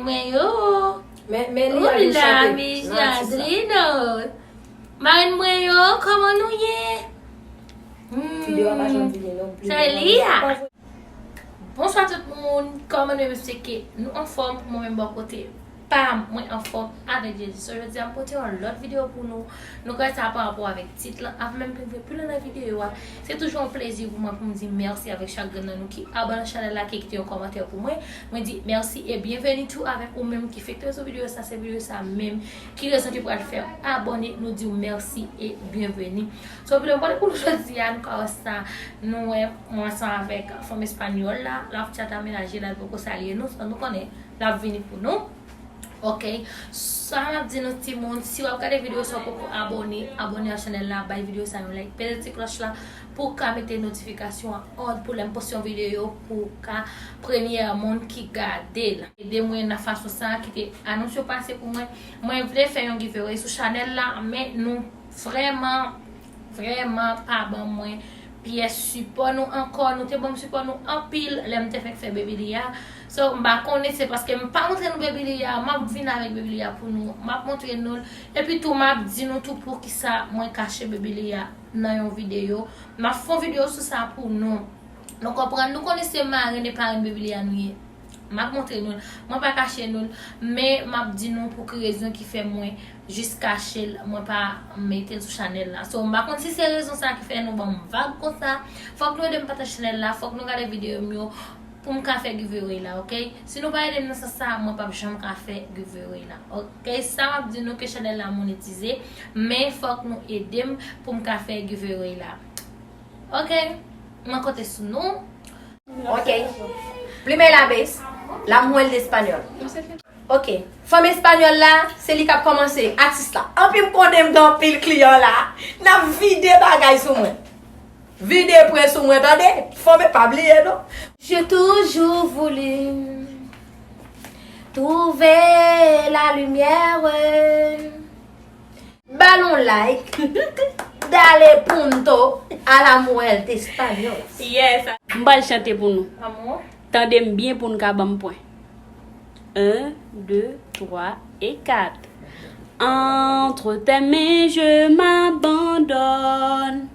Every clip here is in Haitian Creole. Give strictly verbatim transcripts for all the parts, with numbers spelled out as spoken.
Mwen yo. Men, men li a vin chante. Nan atis la. Marenn mwen yo, kòman nou ye? Hmm. Videyo a pa janm fini non plis. Sa li a. Bonswa tout moun, kòman nou ye? M espere ke nou anfòm. Pou mwen menm bò kote pa m, mwen anfòm avèk Jezi. So, jodi a m pote yon lòt videyo pou nou. Nou ka wè sa pa rapò avèk tit lan. Avan menm ke m vin pi lwen nan videyo a, se toujou yon plezi pou mwen pou m di mèsi avèk chak grenn nan nou ki abòne chanèl la, ki kite yon kòmantè pou mwen. Mwen di mèsi e byenveni tou avèk ou menm ki fèk tonbe sou videyo sa, se videyo sa menm ki rezon ki pral fè w abòne, nou di w mèsi e byenveni. So, videyo m pote pou nou jodi a, nou ka wè sa, nou wè, mwen ansanm avèk fanm espanyòl la, l ap tchat a menaje l, l poko salye nou, so nou konnen, l ap vini pou nou. Ok, sa m ap di nou timoun, si w ap gade videyo sa w poko abòne, abòne a chanèl la, bay videyo sa yon like, peze ti klòch la pou w ka mete notifikasyon an on pou lè m poste yon videyo pou w ka premyè moun ki gade l. Ede mwen nan fason sa, kite anons yo pase pou mwen. Mwen vle fè yon giveaway sou chanèl la, men nou vrèman, vrèman pa ban mwen pyès sipò nou ankò. Nou te ban m sipò nou anpil lè m te fèk fè Baby Lia. So, m pa konnen se paske m pa montre nou Baby Lia, m ap vin avèk Baby Lia pou nou, m ap montre nou l. Epi tou, m ap di nou tou poukisa mwen kache Baby Lia nan yon videyo. M ap fè yon videyo sou sa pou nou. Nou konprann, nou konnen se marenn e parenn Baby Lia nou ye. M ap montre nou l. Mwen pa kache nou l, men m ap di nou pou ki rezon ki fè mwen jis kache l, mwen pa mete l sou chanèl la. So, m pa konn si se rezon sa ki fè nou ban m vag konsa. Fòk nou ede m pataje chanèl la, fòk nou gade videyo m yo pou m ka fè giveaway la, ok? Si nou pa ede m nan sans sa, mwen p ap janm ka fè giveaway la, ok? Sa m ap di nou ke chanèl la monetize, men fòk nou ede m pou m ka fè giveaway la. Ok, mwen konte sou nou. Ok. Primera vez, la mujer de español. Ok. Fanm espanyòl la, se li k ap kòmanse, atis la. Anpi m konnen m gen anpil kliyan la. N ap vide bagay sou mwen. Vide pwen sou mwen, tande? Fanm e pa bliye, non. J'ai toujours voulu trouver la lumière. Ba l yon like. Dale punto a la mujer de español. Yes. M pral chante pou nou. Amor. Tande m byen pou n ka ban m pwen. Un, deux, trois et quatre. Entre tes mains, je m'abandonne.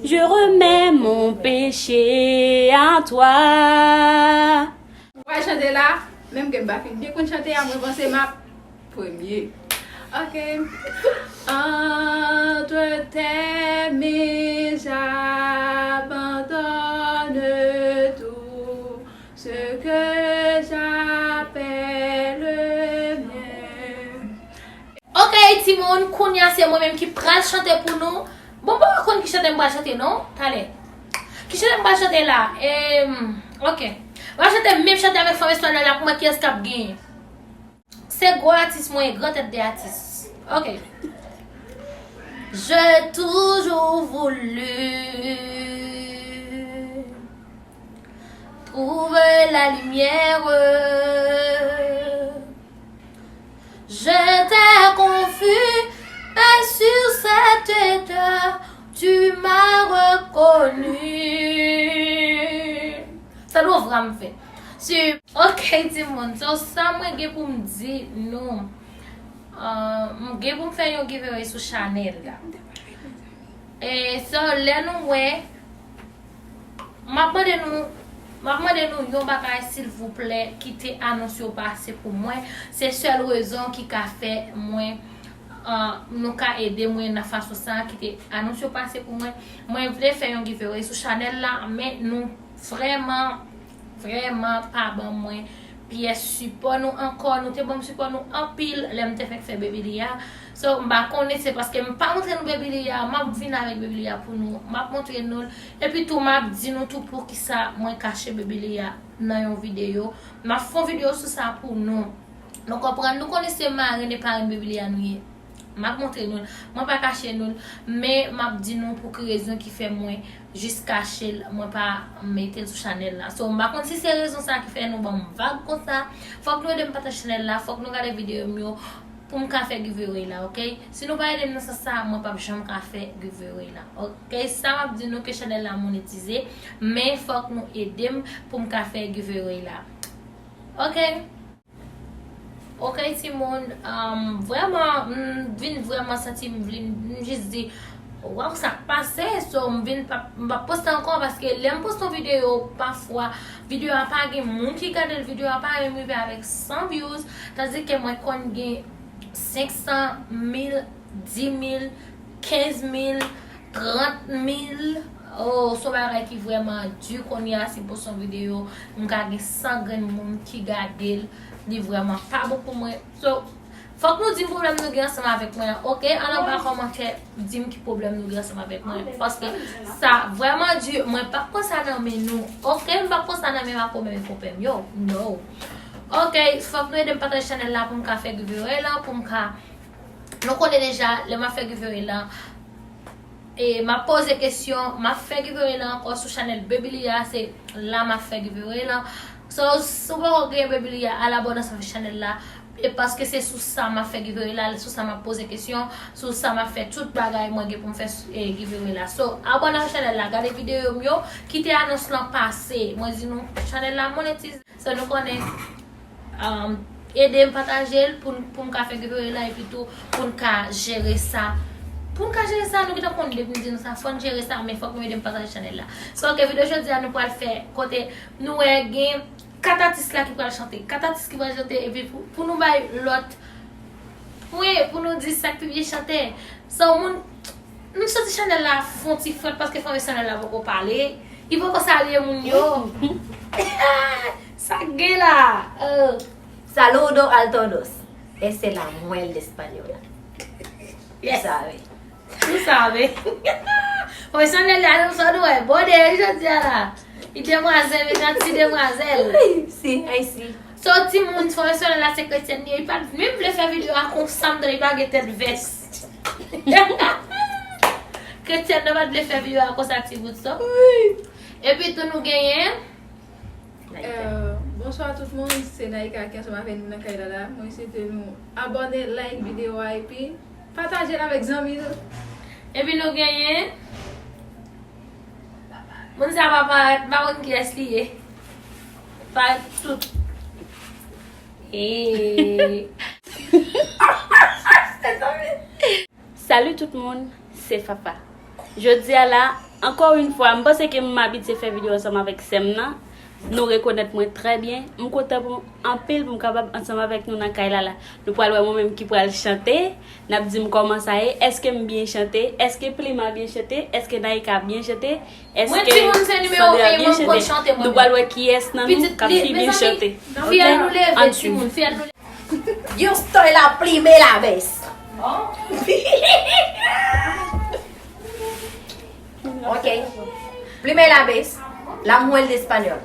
Je remets mon péché à toi. Mwen pral chante la, menm ke m pa fin byen konn chante a, mwen panse m ap premye. Ok. Entre tes mains, j'abandonne tout ce que j'appelle mien. Ok, timoun, kounye a se mwen menm ki pral chante pou nou. Bon, m pa konn ki chante m pral chante, non? Talè. Ki chante m pral chante la? Em, ok. M pral chante menm chante avèk fanm espanyòl la pou mwen kiyès k ap genyen. Se gwo atis mwen ye, gran tèt de atis. Ok. J'ai toujours voulu trouver la lumière. J'étais confus et sur cette terre, tu m'as reconnu. Sa nou vra m fè. Si, ok, timoun. So, sa mwen gen pou m di nou. Ah, m gen pou m fè yon giveaway sou chanèl la. E so, lè nou wè, m ap mande nou, m ap mande nou yon bagay, silvouplè, kite anons yo pase pou mwen. Se sèl rezon ki ka fè mwen, ah, nou ka ede mwen nan fason sa, kite anons yo pase pou mwen. Mwen vle fè yon giveaway sou chanèl la, men nou vrèman, vrèman pa ban mwen pyès sipò nou ankò. Nou te ban m sipò nou anpil lè m te fèk fè Baby Lia. So, m pa konnen se paske m pa montre nou Baby Lia, m ap vin avèk Baby Lia pou nou, m ap montre nou l. Epi tou, m ap di nou tou poukisa mwen kache Baby Lia nan yon videyo. M ap fè yon videyo sou sa pou nou. Nou konprann, nou konnen se marenn e parenn Baby Lia nou ye. M ap montre nou l. Mwen pa kache nou l, men m ap di nou pou ki rezon ki fè mwen jis kache l, mwen pa mete l sou chanèl la. So, m pa konn si se rezon sa ki fè nou ban m vag konsa. Fòk nou ede m pataje chanèl la, fòk nou gade videyo m yo pou m ka fè giveaway la, ok? Si nou pa ede m nan sans sa, mwen p ap janm ka fè giveaway la, ok? Sa m ap di nou ke chanèl la monetize, men fòk nou ede m pou m ka fè giveaway la. Ok? Ok, timoun, um, vrèman, m vin vrèman santi m vin, m jis di, waw, sa k pase? So, m vin pa, m pa poste ankò paske lè m poste yon videyo, pafwa, videyo a pa gen moun ki gade l, videyo a pa menm rive avèk san views, tandike mwen konn gen senk san, mil, dis mil, kenz mil, trant mil. Oh, se yon bagay ki vrèman di kounye a, si m poste yon videyo, m ka gen san grenn moun ki gade l, li vrèman pa bon pou mwen. So, fòk nou di m pwoblèm nou gen ansanm avèk mwen an, ok? Ann anba kòmantè, di m ki pwoblèm nou gen ansanm avèk mwen. Paske sa vrèman di, mwen p ap pran sa nan men nou, ok? M p ap pran sa nan men makomè e konpè m yo, no. Ok, fòk nou ede m pataje chanèl la pou m ka fè giveaway lan, pou m ka Nou konnen deja, lè m ap fè giveaway lan, e m ap poze kesyon, m ap fè giveaway lan ankò sou chanèl Babylia, se la m ap fè giveaway lan. So, si w poko genyen Babylia, al abòne ansanm avèk chanèl la. E paske se sou sa m ap fè giveaway la, sou sa m ap poze kesyon, sou sa m ap fè tout bagay mwen gen pou m fè, e, giveaway la. So, abòne avèk chanèl la, gade videyo m yo, kite anons lan pase. Mwen di nou, chanèl la monetize. So, nou konnen, um, ede m pataje l pou n, pou n ka fè giveaway lan epi tou pou n ka jere sa. Pou n ka jere sa, nou gentan konn depi m di nou sa, fò n jere sa, men fòk nou ede m pataje chanèl la. So, ok, videyo jodi a nou pral fè kote nou wè gen kat atis la ki pral chante. Kat atis ki pral chante epi pou, pou nou bay lòt pwen pou nou di sa k pi byen chante. So, moun, m santi chanèl la fè yon ti frèt paske fanmi chanèl la poko pale. Li poko salye moun yo. Sa k gen la? Oh. Saludos a todos. Esa es la mujer de española. Yes. Sabe. Ou save. Fanmi chanèl la, nou sa nou wè. Bòde, jodi a la. Li demwazèl, li nan ti demwazèl. Wi, si, ay si. So, timoun, fanmi chanèl la se kretyèn li ye. Li pa t menm vle fè videyo a konsa, m tande li pa gen tèt vès. Kretyèn nan pa t vle fè videyo a konsa, timoun, so. Wi. Epi tou nou genyen. Euh, bonswa tout moun, se Naïka ki ansanm avèk nou nan kay la la. Mwen swete nou abòne, like videyo a epi pataje l avèk zanmi nou. Epi nou genyen moun sa pa parèt, m pa konn kiyès li ye. Parèt tout. Eee. Salut tout moun, se Fafa. Jodi a la, ankò yon fwa, m panse ke m abitye fè videyo ansanm avèk sè m nan. Nou rekonèt mwen trè byen. M kontan pou anpil pou m kapab ansanm avèk nou nan kay la la. Nou pral wè mwen menm ki pral chante. N ap di m kòman sa ye. Èske m byen chante? Èske Plima byen chante? Èske Naïka byen chante? Èske Sandra byen chante? Nou pral wè kiyès nan nou k ap pi byen chante. Fiyèl nou leve, timoun, fiyèl nou leve. Yo estoy la primera vez. Ok. Primera vez. La mujer de español.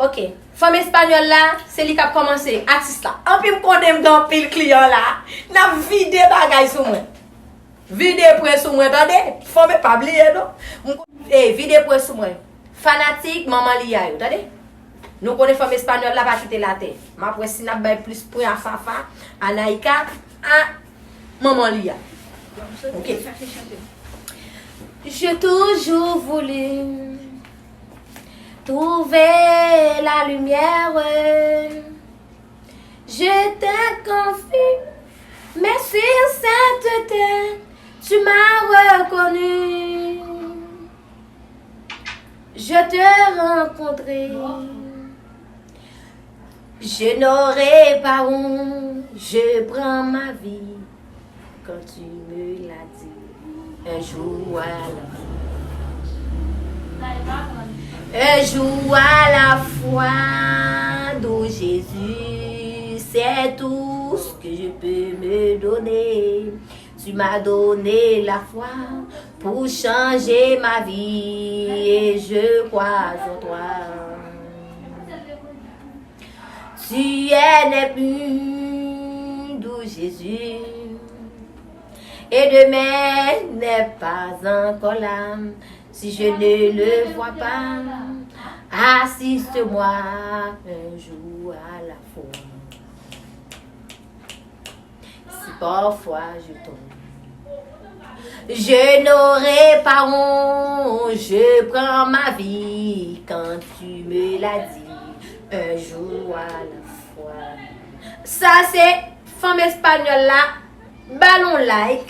Ok. Fanm espanyòl la, se li k ap kòmanse. Atis la. Anpi m konnen m gen anpil kliyan la. N ap vide bagay sou mwen. Vide pwen sou mwen, tande? Fanm pa bliye, non. M, e, vide pwen sou mwen. Fanatik Manman Liya yo, tande? Nou konnen fanm espanyòl la pa kite l atè. M ap wè si n ap bay plis pwen a Fafa, a Naïka, a Manman Liya. Ok. J'ai toujours voulu trouver la lumière. Je t'ai confié mes saintetés, tu m'as reconnu. Je t'ai rencontré. Je n'aurai pas honte, je prends ma vie. Quand tu me l'as dit, un jour à la fois. Un jour à la fois, doux Jésus, c'est tout ce que je peux me donner. Tu m'as donné la foi pour changer ma vie et je crois en toi. Tu es né plus doux, Jésus. Et demain n'est pas encore là. Si je ne le vois pas, assiste-moi un jour à la fois. Si parfois je tombe, je n'aurai pas honte, je prends ma vie quand tu me l'as dit. Un jour à la fois. Sa se fanm espanyòl la. Ba l yon like.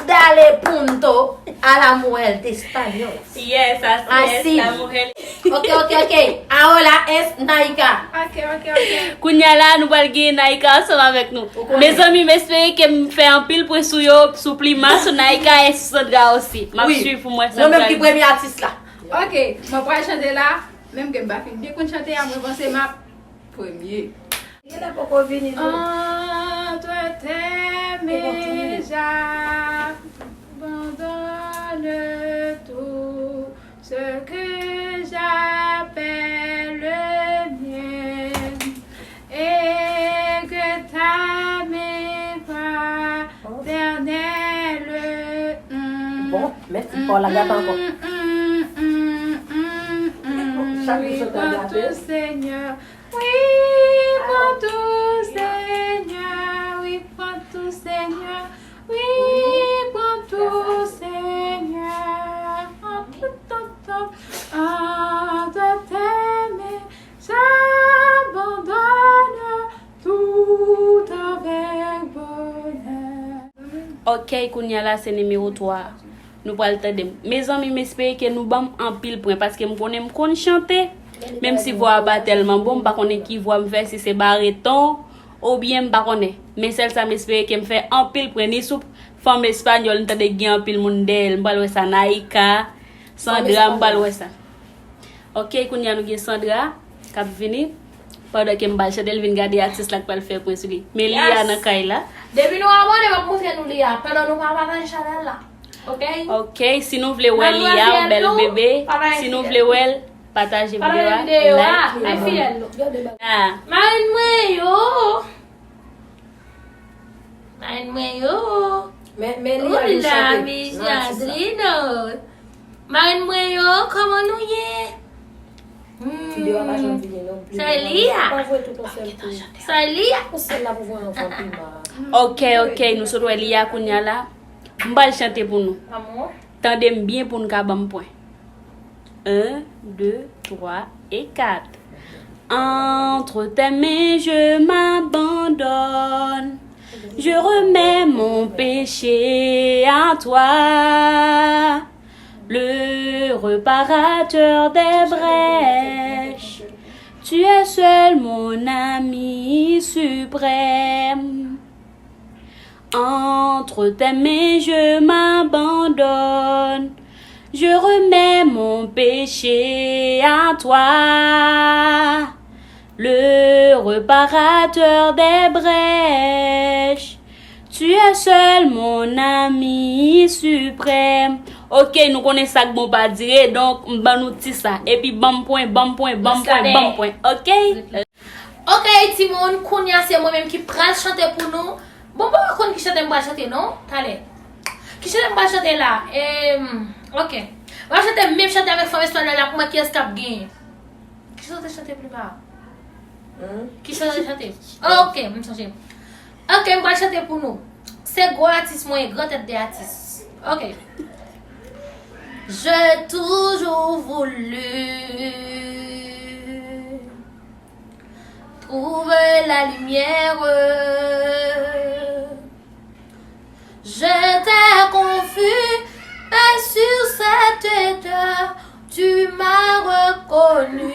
Dale punto a la mujer de español. Yes, así es, la mujer. Ok, ok, ok. Ahora es Naika. Ok, ok, ok. Kounye a la, nou pral gen Naika ansanm avèk nou. Ou konnen. Mezanmi, m espere ke m fè anpil pwen sou yo, sou Plima, sou Naika e sou Sandra osi. M ap Wi. Swiv pou m wè sa Mwen m menm pral ki premye atis la. Ok, mwen pral chante la. Menm ke m pa fin byen konn chante a, mwen panse m ap premye. Genlè poko vini non. Entre tes mains, j'abandonne tout ce que j'appelle le mien et que ta main paternelle. Bon, mèsi pa w la gate ankò. Chak jou sot a gate. Seigneur, oui, prends tout, Seigneur, oui, prends tout, Seigneur, oui, prends tout, Seigneur, en tout temps, en de tes mains, j'abandonne tout avec bonheur. Ok, kounye a la se nimewo twa. Nou pral tande m. Mezanmi, m espere ke nou ban m anpil pwen paske m konnen m konn chante. Menm si vwa a pa tèlman bon, m pa konnen ki vwa m fè, si se bareton oubyen m pa konnen. Men sèl sa m espere ke m fè anpil pwen ni sou fanm espanyòl, m tande gen anpil moun dèyè l. M pral wè sa Naika, Sandra, m pral wè sa. Ok, kounye a nou gen Sandra k ap vini. Pandan ke m pral chante, l vin gade atis la k pral fè pwen sou li. Men li a nan kay la. Depi nou abòne, m ap montre nou li a. Pandan nou pa pataje chanèl la. Ok? Ok, si nou vle wè li a, yon bèl bebe. Si nou vle wè l, pataje videyo a, like. Ay fidèl nou. Ah. Marin mwen yo. Marin mwen yo. Men men li a vin chante. Mijadrino. Marin mwen yo, kòman nou ye? Videyo a pa janm fini non. Sa e li a. Pa voye tout yon sèl kou. Sa e li a. Yon sèl la pou voye yon fanm Plima. Ok, ok, nou sot wè li a kounye a la. M pral chante pou nou. Tande m byen pou n ka ban m pwen. Un, deux, trois et quatre. Entre tes mains, je m'abandonne. Je remets mon péché à toi. Le réparateur des brèches. Tu es seul mon ami suprême. Entre tes mains, je m'abandonne. Je remets mon péché à toi. Le réparateur des brèches. Tu es seul mon ami suprême. Ok, nou konnen sa k bon pa dire, donk m ban nou ti sa. Epi ban m pwen, ban m pwen, ban m pwen, ban m pwen. Ok? Ok, timoun, kounye a se mwen menm ki pral chante pou nou. Bon, m pa konn ki chante m pral chante non, talè. Ki chante m pral chante la? Em, ok. M pral chante menm chante avèk fanm espanyòl la pou mwen kiyès k ap genyen. Ki chante chante Plima? Ki chante chante? Ok, m sonje. Ok, m pral chante pou nou. Se gwo atis mwen ye, gran tèt de atis. Ok. J'ai toujours voulu trouver la lumière. J'étais confus, mais sur cette terre, tu m'as reconnu.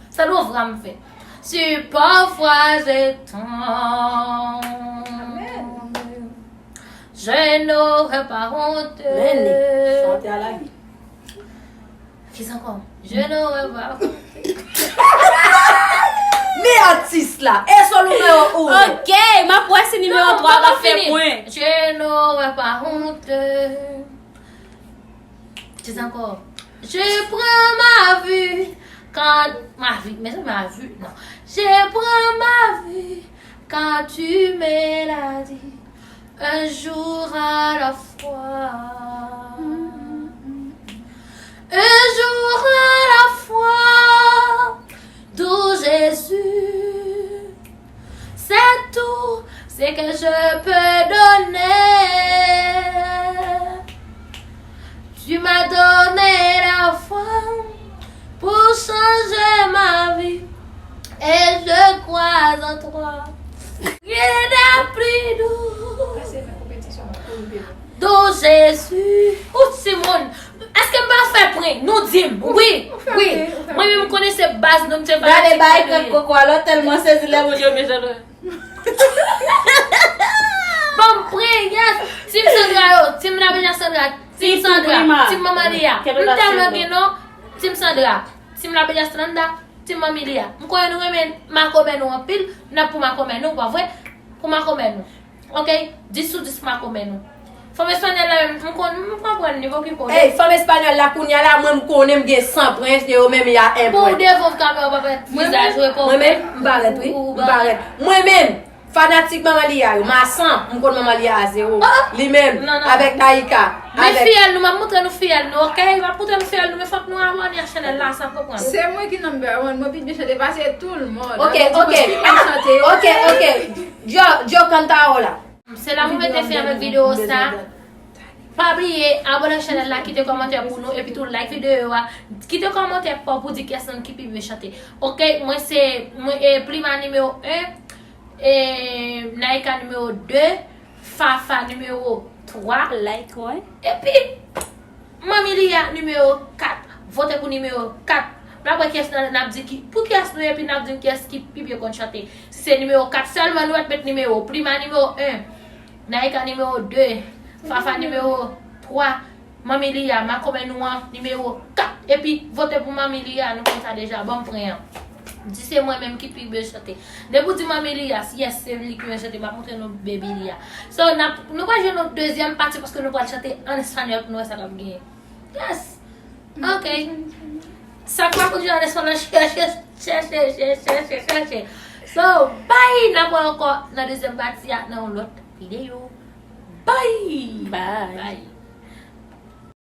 Se louvra m fè. Si parfois j'ai tant, je n'aurais pas honte. Men li, chante a lage. Kisa ankò? Je n'aurais pas honte. Men atis la, e sou nimewo un. Ok, m ap wè si nimewo twa a ap fè pwen. Je n'aurais pas honte. Dis encore. Je prends ma vie quand ma vie, mais ma vie, non. Je prends ma vie quand tu me l'as dit. Un jour à la fois. Un jour à la fois. Doux Jésus, c'est tout ce que je peux donner. Tu m'as donné la foi pour chanter. Twa. Rien n'est plus doux. Pase nan konpetisyon an. Dou Jezi. Ou timoun. Èske m pa fè prank? Nou di m. Wi. Wi. Mwen menm konnen se baz nou m te fè. Gade bay prank koko a lò tèlman sezi lè moun yo byen chante. Ban m prank, yes. Team Sandra yo. Team Labella Sandra. Team Sandra. Team Manman Lia. M tèlman gen non. Team Sandra. Team Labella Sandra. Team Manman Lia. M konnen nou renmen makomè nou anpil. N ap pou makomè nou, pa vre? Pou makomè nou. Ok? Dis sou dis makomè nou. Fanm espanyòl la menm, m konn, m konprann li, pa okipe w. Ey, fanm espanyòl la kounye a la, mwen m konnen m gen san pwen, e yo menm y a en pwen. Pou w devan kamera, w pa fè vizaj, repon. Mwen menm, m parèt, wi. M parèt. Mwen menm, fanatik Manman Lia yo, masan, m konn Manman Lia a zewo. Li menm, avèk Daïka, men avèk fiyèl nou, m ap montre nou fiyèl nou, ok? M ap montre nou fiyèl nou, men fòk nou abòne ak chanèl la, sa konprann. Se mwen ki number one, mwen pi byen chante pase tout le monde. Ok, ok. Ok, ok. Yo, yo, Cantao la. Se la pou mete fen avèk videyo sa. Pa bliye abòne ak chanèl la, kite kòmantè pou nou, epi tou like videyo a. Kite kòmantè pa w pou di kiyès nan ki pi byen chante. Ok, mwen se, mwen, e, Prima nimewo en, e, Naïka nimewo de, Fafa nimewo twa. Like mwen. Epi, Manmi Lia nimewo kat. Vote pou nimewo kat. N ap wè kiyès nan, n ap di ki, pou kiyès nou ye, epi n ap di kiyès ki pi byen konn chante. Si se nimewo kat sèlman nou mèt met nimewo. Prima nimewo en, Naïka nimewo de, Fafa nimewo twa, Manmi Lia, makomè nou an, nimewo kat. Epi, vote pou Manmi Lia, nou konn sa deja, ban m prank an. Di se mwen menm ki pi byen chante. Depi w di Manmi Lia, yes, se li ki byen chante, m ap montre nou Baby Lia. So, n ap, nou pral jwenn yon dezyèm pati paske nou pral chante an espanyòl pou nou wè sa k ap genyen. Yes. Ok. Sa k pa konn jwe an espanyòl, chèche, chèche, chèche, chèche, chèche. So, bye! N ap wè ankò nan dezyèm pati a, nan yon lòt videyo. Bye! Bye! Bye!